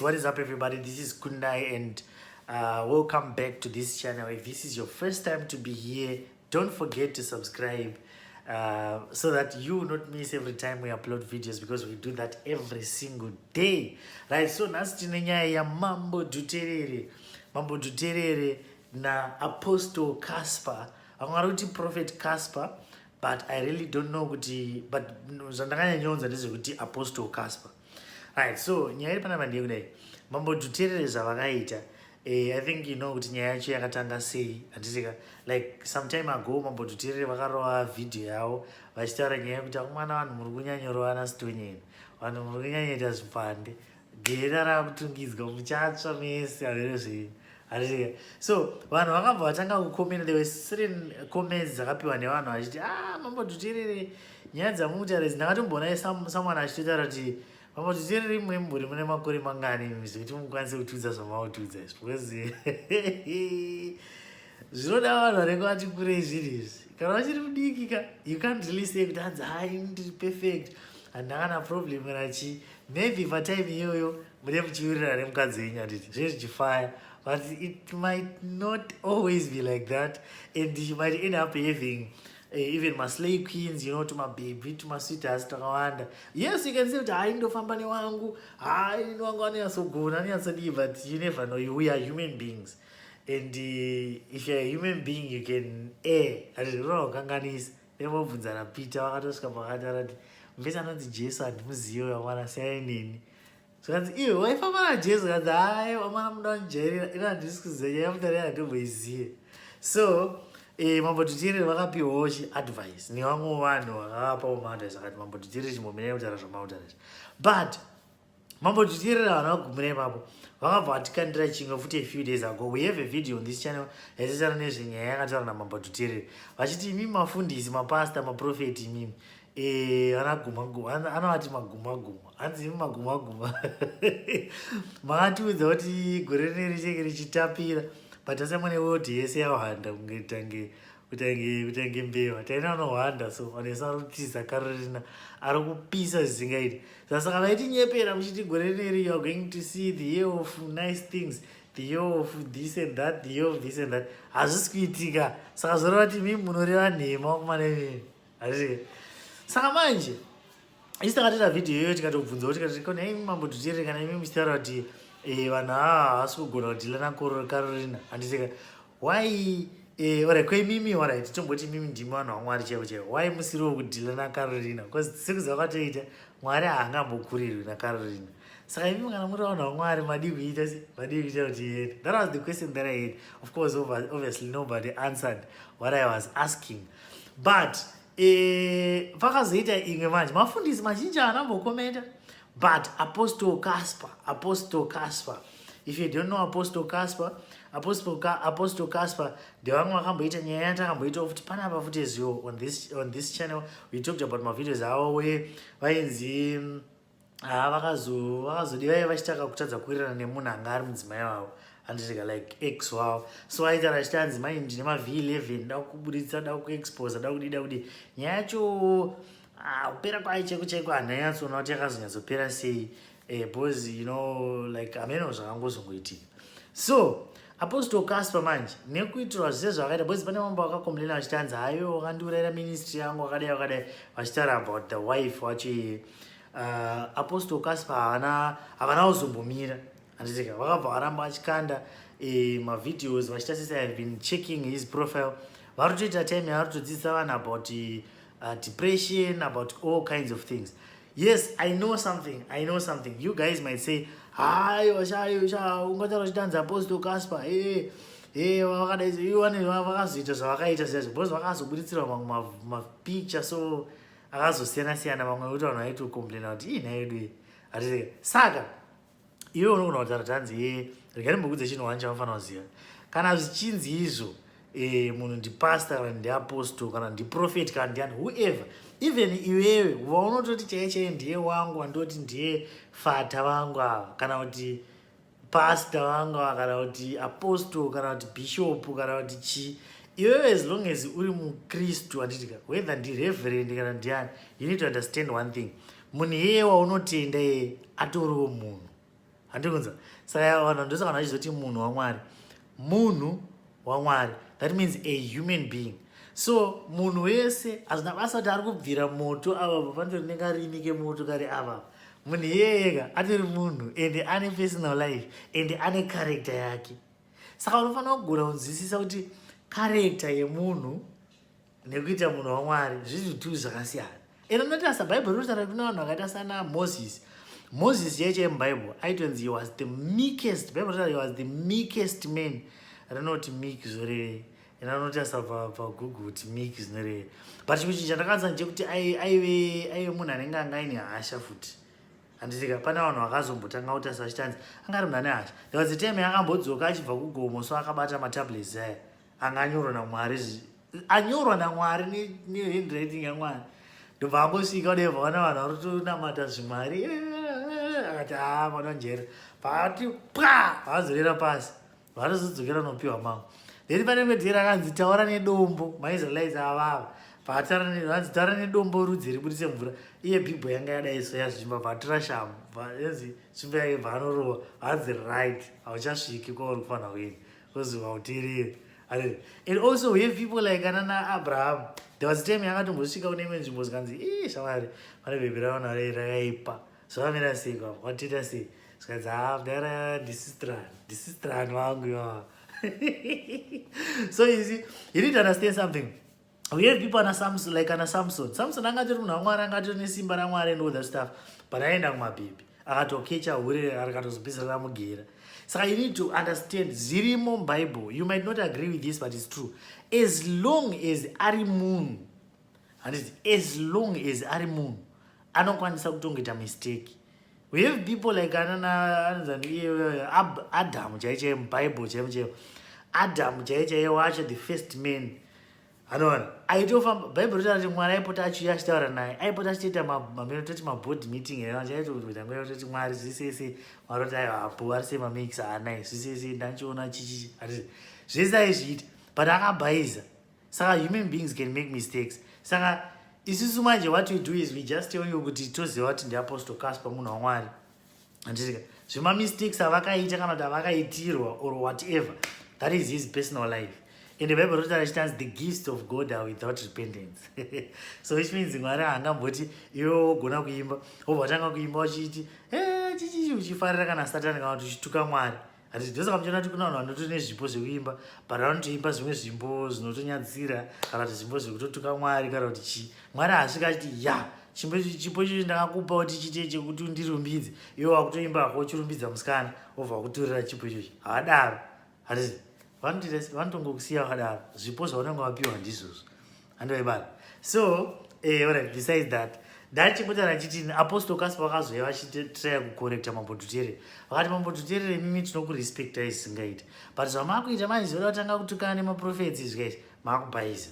What is up, everybody? This is Kundai, and welcome back to this channel. If this is your first time to be here, don't forget to subscribe so that you will not miss every time we upload videos, because we do that every single day, right? So nhasi tine nyaya yaMambo Dhuterere, Mambo Dhuterere naApostle Casper. Vamwe vari kuti Prophet Casper, but I really don't know kuti, but zvandakanyanyonza ndezvekuti Apostle Casper, right? So nyaya iri panapa ndeyekudai: Mambo Dhuterere zvavakaita, I think you know kuti nyaya yacho yakatanga sei, handitika? Like, some time ago Mambo Dhuterere vakarova vhidhiyo yavo vachitaura nyaya yekuti, "Akumwana, vanhu muri kunyanyorovana sitonyeni, vanhu muri kunyanyoita zvipande, gera rakutungidzwa, muchatsva mese," havere zvenyu, handitika? So vanhu vakabva vatanga kukomenda. There were certain comments dzakapiwa nevanhu vachiti, "Ah, Mambo Dhuterere, nyaya dzamukutaura idzi." Ndakatomboona someone achitotaura kuti, "Mambo Dhuterere, imwe mburi mune makore mangani zvekuti mukwanise kutiudza zvamautiudza izvi?" Because zvinoda vanhu vanenge vati kurei zvinhu izvi. Kana vachiri mudiki ka, you can't really say kuti hanzi, "Hai, ndiri perfect, handina kana problem kana chii." Maybe patime iyoyo mune muchiwirirana nemukadzi wenyu, handiti zvinge zvichifaya, but it might not always be like that, and you might end up having even maslay queens, tumabhebhi, tumasweethearts twakawanda. Yes, you can say kuti, "Hai, ndofamba newangu, hai, wangu anonyatsogona, anonyatsodii," but you never know. We are human beings, and if you are a human being, you can err, handiti? Unoona kukanganisa. Nemobvunzana Peter, vakatosvika pakataura kuti, "Muvesi anonzi Jesu handimuzivi, wamwana, siyai neni." Zvikanzi, "Iwe waifamba naJesu." Kanzi, "Hai, wamwana, muda kundijairira, ino handisi kuziva nyaya yamutari, handomboizive." So Mambo Dhuterere vakapiwawo chiadvice nevamwe vanhu vakavapawo maadvice, akati, "Mambo Dhuterere, chimbomirai kutaura zvamautaura izvi." But Mambo Dhuterere vanhu vagumira ipapo, vakabva vatikandira chimwe futi. A few days ago we have a video on this channel yatitaura nezvenyaya yakataura naMambo Dhuterere vachiti, "Imimi mafundisi, mapasta, maprofeti, imimi vanagumaguma," anovati magumaguma, hanzi, "Imi magumaguma, makatiudza kuti gore rine richenge richitapira, but asamune world yese yahwanda kunge tange kutange mbeva taina unohwanda." So vanhu vese vari kutiza Carolina, ari kupisa zvisingaiti. Saka vaitinyepera muchiti gore rineri you are going to see the year of nice things, the year of this and that, the year of this and that. Hazvisi kuitika. Saka zvoreva kuti mimi munoreva nhema kumana imimi, hazvii? Saka manje isi takatoita vhidhiyo iyoyo, tikatobvunzawo, tikati, "Kona imi Mambo Dhuterere, kana imi muchitaura kuti vanhu ava havasi kugona kudhila naCarolina, handitika, why alright, kweimimi, alright, tomboti imimi ndimi vanhu vaMwari chaivo chaivo, why musiriwo kudhila naCarolina? Because sekuziva kwatoita, Mwari haangambokurirwi naCarolina. Saka imimi kana muri vanhu vaMwari, madii kuita se madii kuita kuti iende?" That was the question that I had. Of course, obviously nobody answered what I was asking, but pakazoita imwe manje, mafundisi mazhinji haanambokomenta, but Apostle Casper, Apostle Casper, if you don't know Apostle Casper, Apostle Casper ndevamwe vakamboita nyaya yatakamboitawo futi panapa futi eziwo on this channel. We talked about mavideos avo we vainzi ha vakazodi vaive vachitaka kutadza kuwirirana nemunhu anga ari mudzimai wavo, handitika? Like, ex wavo. So aitaura achiti, anzi, "Mai, ndine maV11, da kuburitsa, da kuexposa, da kudii, da kudii." Nyaya yacho, ah, kupera kwayo chaiko chaiko handanyatsoona kuti yakazonyatsopera sei, because like, hameno zvakangozongoitika. So Apostle Casper manje, nekuitirwa zvese zvakaita, because pane mambo vakacomplaina vachiti, hanzi, "Hayo, wakandiurayira ministry yangu," wakadai wakadai, vachitaura about the wife wacho iye. Apostle Casper havana kuzombomira, handitika? Vakabva varamba vachikanda mavideos vachiita sese. I have been checking his profile. Vari kutoita time yavari kutodzidzisa vanhu about depression, about all kinds of things. Yes, I know something, I know something. You guys might say, "Hayi, shayo sha, ungataura uchitanzi Apostle Casper vakadai vakazoita zvavakaita zviya," because vakazoburitsirwa mamwe mapicture so akazosiyana siyana, mamwe ekuti vanhu vaitocomplaina kuti, "Ii, nhayedu, hatisika." Saka iwe unogona kutaura kuti, hanzi, "Ye, regai ndimbokudze chinhu wani chamufanira kuziva. Kana zvichinzi izvo munhu ndipastor, kana ndiapostle, kana ndiprofet, kana ndiani, whoever, even iwewe waunototi chaiye chaiye ndiye wangu, wandoti ndiye fata vangu ava, kana kuti pastor vangu ava, kana kuti apostle, kana kuti bishop, kana kuti chii, iwewe, as long as uri mukristu, handitika, whether ndireverend kana ndiani, you need to understand one thing: munhu iyeye waunotenda iyeye atoriwo munhu." Handikunza. Saka vanhu ndosaka vanhu vachizoti munhu waMwari, munhu waMwari, that means a human being. So munhu wese, hazvina basa kuti ari kubvira moto ava, panotori nekarimi kemoto kari ava, munhu iyeyeka atori munhu ende ane personal life, ende ane character yake. Saka unofanira kugona kunzwisisa kuti character yemunhu nekuita munhu waMwari zvinhu tu zvakasiyana. Ende unotarisa Bhaibheri, rinotaura kune vanhu vakaita sana Moses. Moses chaiye chaiye muBhaibheri aitonzi he was the meekest. Bhaibheri rinotaura he was the meekest man. Rinoti meek zvorevei? Ende anotarisa paGoogle kuti meek zvinorevei. But chimwe chinhu chandakawanza ndechekuti aive munhu anenge anga aine hasha futi, handitika? Pane vanhu vakazombotanga kutarisa vachitanzi anga ari munhu ane hasha. There was a time yakambodzoka achibva kugomo, so akabata matablets aya anga anyorwa naMwari, anyorwa naMwari nehandwriting yaMwari. Ndobva angosvika kudai, vaona vanhu vari kutonamata zvimwari, akati, "Ha, mwana njera." Paati pwa, vaazorera pasi, vatozodzokera nopiwa mamwe. Then pane rimwe dhera akanzi, "Taura nedombo." MaIsraelites avava vanzi, "Taura nedombo rudzi ribudise mvura." Iye bhibho yanga yadai so yazvimba, bvatora shamu, yanzi tsvimbo yake, bva anorova. Hanzi, "Right, hauchasviki kwauri kufanira kuenda kuzi hauteereri." And also we have people like anana Abraham. There was a time yakatombosvika kune imwe nzvimbo, zikanzi, "Ii, shamwari, pane bhebhi ravanhu rakaipa, zvavamira sei kwavo, watoita sei?" Zvikanzi, "Ha, mudara, ndisistrani wangu iwawa." So you see, you need to understand something. We have people ana Samson, like ana Samson. Samson angatori munhu waMwari, angatori nesimba raMwari and all that stuff, but aenda kumabhebhi, akatokecha hure, akatozopedzisira ramugera. Saka you need to understand zvirimo muBible. You might not agree with this, but it's true. As long as ari munhu, handiti? As long as ari munhu, anokwanisa kutongoita mistake. We have people like anana anonzani iye Adamu chaiye chaiye muBible, chaivo chaivo Adamu chaiye chaiye wacho, the first man. Anoona aitofamba. Bhaibheri rinotaura kuti Mwari aipota achiuya achitaura naye, aipota achitoita mameno toti maboard meeting here, achaitoita nguva yekutoti, "Mwari, zvisese." Mwari oti, "Aiwa, apo ari sei mamix haanai zvisese, ndanchiona chichichi." Hatisi zvese aizviita, but akabhaiza. Saka human beings can make mistakes. Saka isusu manje, what we do is we just tell you kuti toziva kuti ndiApostle Casper, munhu waMwari, handitika? Zvemamistakes avakaita kana kuti avakaitirwa or whatever, that is his personal life. And Bible rotaura chitanzi the gifts of God are without repentance. So which means Mwari haangamboti iwe wogona kuimba, wobva watanga kuimba uchiti chichichi, uchifarira kana Satani kana kuti uchituka Mwari, hatiti? Ndosaka muchiona kuti kuna vanhu vanotori nezvipo zvekuimba, but vanotoimba zvimwe zvimbo zvinotonyadzira kana kuti zvimbo zvekutotuka Mwari kana kuti chii. Mwari haasvika achiti, "Ya, chipo ichocho ndakakupa kuti chiite chekuti undirumbidze, iwe wakutoimba hako uchirumbidza musikana," wobva wakutorera chipo ichocho. Havadaro, hatiti? Vanotongokusiya vakadaro. Zvipo zvaunenge wapiwa ndizvozvo, handivaibara. So alright, besides that, ndachimbotaura chiti Apostle Casper vakazouya vachitraya kucorrecta Mambo Dhuterere. Vakati, "Mambo Dhuterere, mimi tinokurespectai zvisingaiti, but zvamakuita manje zvoda kutanga kutukana nemaprofets zvikaizvi, maakubhaisa."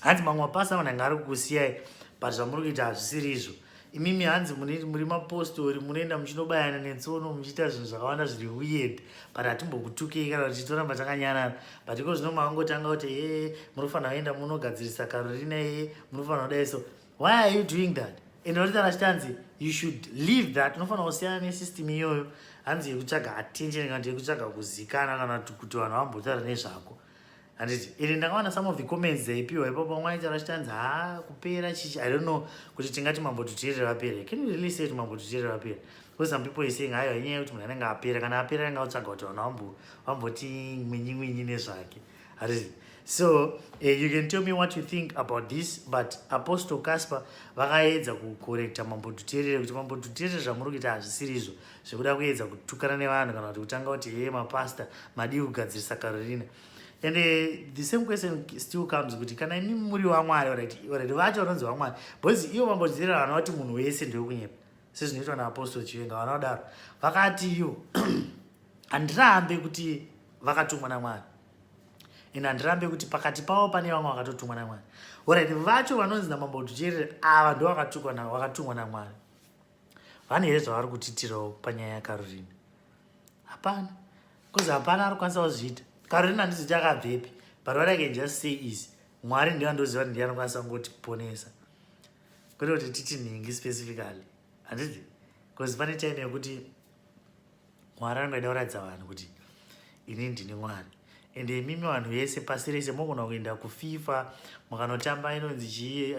Hanzi mamwe mapasa vanhu anga ari kukusiyai, but zvamuri kuita hazvisiri izvo. Imimi, hanzi muri mapostori, munoenda muchinobayana netsono, muchiita zvinhu zvakawanda zviri weird, but hatimbokutukei kana kuti titoramba takanyarara. But iko zvino makangotanga kuti, "E, munofanira kuenda munogadzirisa Carolina, ye munofanira kudai." So why are you doing that? And vatotaura chitanzi you should leave that, unofanira kusiyana nesystem iyoyo, hanzi yekutsvaga attention kana kuti yekutsvaga kuzikana kana kuti vanhu vambotaura nezvako, handiti? Ende ndakawana some of the comments dzaipiwa ipapo, vamwe vaitaura chitanzi, "Ha, kupera chichi." I don't know kuti tingati Mambo Dhuterere vapera. Can you really say kuti Mambo Dhuterere vapera? Because some people is saying, "Haiwa, inyaya yekuti munhu anenge apera." Kana apera, anenge atsvaga kuti vanhu vamboti mwinyi mwinyi nezvake, handiti? So you can tell me what you think about this, but Apostle Casper vakaedza kucorrecta Mambo Dhuterere kuti, "Mambo Dhuterere, zvamuri kuita hazvisiri izvo zvekuda kuedza kutukana nevanhu kana kuti kutanga kuti, 'He, mapasta, madii kugadzirisa Carolina?'" And the same question still comes kuti kana imi muri waMwari, alright, vacho vanonzi vamwari, because ivo Mambo Dhuterere vana vati munhu wese ndewekunyepa, sezvinoitwa naApostle Chiwenga, vana vadaro. Vakati iyo, "Handirambe kuti vakatumwa naMwari, and handirambe kuti pakati pavo pane vamwe vakatotumwa naMwari." Alright, vacho vanonzi naMambo Dhuterere ava ndo vakatumwa naMwari, vane here zvavari kutitirawo panyaya yaCarolina? Hapana, because hapana ari kukwanisa kuzviita. Carolina handizi kuti akabvepi, but what I can just say is Mwari ndiye andoziva kuti ndiye anokwanisa kungotiponesa, kwete kuti titi nhingi specifically, handiti? Because pane time yekuti Mwari anongoida kuratidza vanhu kuti ini ndini Mwari. Ende imimi vanhu vese pasi rese mogona kuenda kuFIFA, mukanotamba inonzi chii,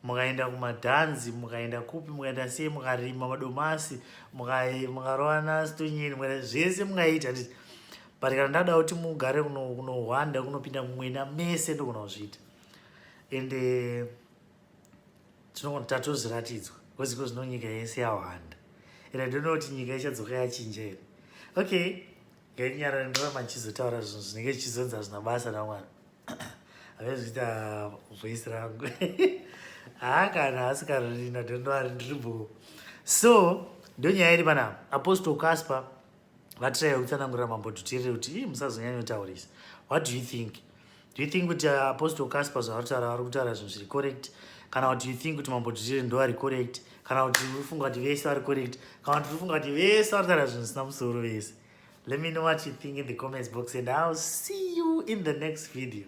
mukaenda kumadhanzi, mukaenda kupi, mukaenda sei, mukarima madomasi, mukarovana stonyeni, zvese mungaita, handiti? But kana ndada kuti mugare kunohwanda, kunopinda mumwena mese, ndogona kuzviita. Ende tinogona tatozviratidzwa koziko zvino nyika yese yahwanda, and I don't know kuti nyika ichadzoka yachinja here. Okay, ngainyarara, ndoramba ndichizotaura zvinhu zvinenge zvichizonzi hazvina basa naMwari. Havezviita voice rangu haa, kana asi Carolina, don't worry, ndiribo. So ndonyaya iri panapa. Apostle Casper vatiraiwa kutsanangurira Mambo Dhuterere kuti ii musazonyanyotaurisa. What do you think? Do you think kuti Apostle Casper zvavari kutaura, vari kutaura zvinhu zviri correct, kana kuti you think kuti Mambo Dhuterere ndo vari correct, kana kuti uri kufunga kuti vese vari correct, kana kuti uri kufunga kuti vese vari kutaura zvinhu zvisina musoro vese? Let me know what you think in the comments box and I'll see you in the next video.